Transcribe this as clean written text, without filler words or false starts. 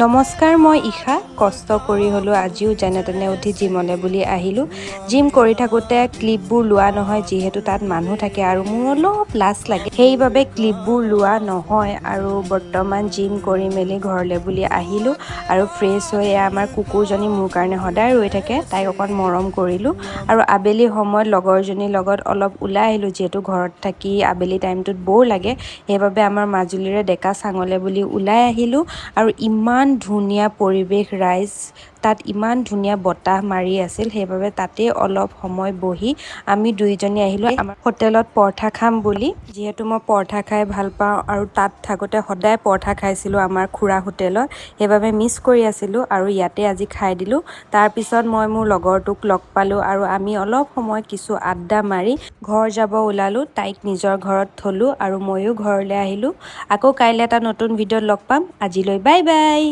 নমস্কাৰ, মই ঈশা। কষ্ট কৰি হ'লেও আজিও যেনে তেনে উঠি জিমলৈ বুলি আহিলোঁ। জিম কৰি থাকোঁতে ক্লিপবোৰ লোৱা নহয়, যিহেতু তাত মানুহ থাকে আৰু মোৰ অলপ লাজ লাগে, সেইবাবে ক্লিপবোৰ লোৱা নহয়। আৰু বৰ্তমান জিম কৰি মেলি ঘৰলৈ বুলি আহিলোঁ আৰু ফ্ৰেছ হৈ এয়া আমাৰ কুকুৰজনী মোৰ কাৰণে সদায় ৰৈ থাকে, তাইক অকণ মৰম কৰিলোঁ। আৰু আবেলি সময়ত লগৰজনীৰ লগত অলপ ওলাই আহিলোঁ, যিহেতু ঘৰত থাকি আবেলি টাইমটোত ব'ৰ লাগে। সেইবাবে আমাৰ মাজুলীৰে ডেকা চাঙলৈ বুলি ওলাই আহিলোঁ। আৰু ইমান ধুনীয়া পৰিৱেশ ৰাইজ, তাত ইমান ধুনীয়া বতাহ মাৰি আছিল, সেইবাবে তাতেই অলপ সময় বহি আমি দুইজনী আহিলোঁ আমাৰ হোটেলত পৰঠা খাম বুলি। যিহেতু মই পৰঠা খাই ভাল পাওঁ আৰু তাত থাকোঁতে সদায় পৰঠা খাইছিলোঁ আমাৰ খুৰা হোটেলত, সেইবাবে মিছ কৰি আছিলোঁ আৰু ইয়াতে আজি খাই দিলোঁ। তাৰপিছত মই মোৰ লগৰটোক লগ পালোঁ আৰু আমি অলপ সময় কিছু আড্ডা মাৰি ঘৰ যাব ওলালোঁ। তাইক নিজৰ ঘৰত থলোঁ আৰু ময়ো ঘৰলৈ আহিলোঁ। আকৌ কাইলৈ এটা নতুন ভিডিঅ'ত লগ পাম। আজিলৈ বাই বাই।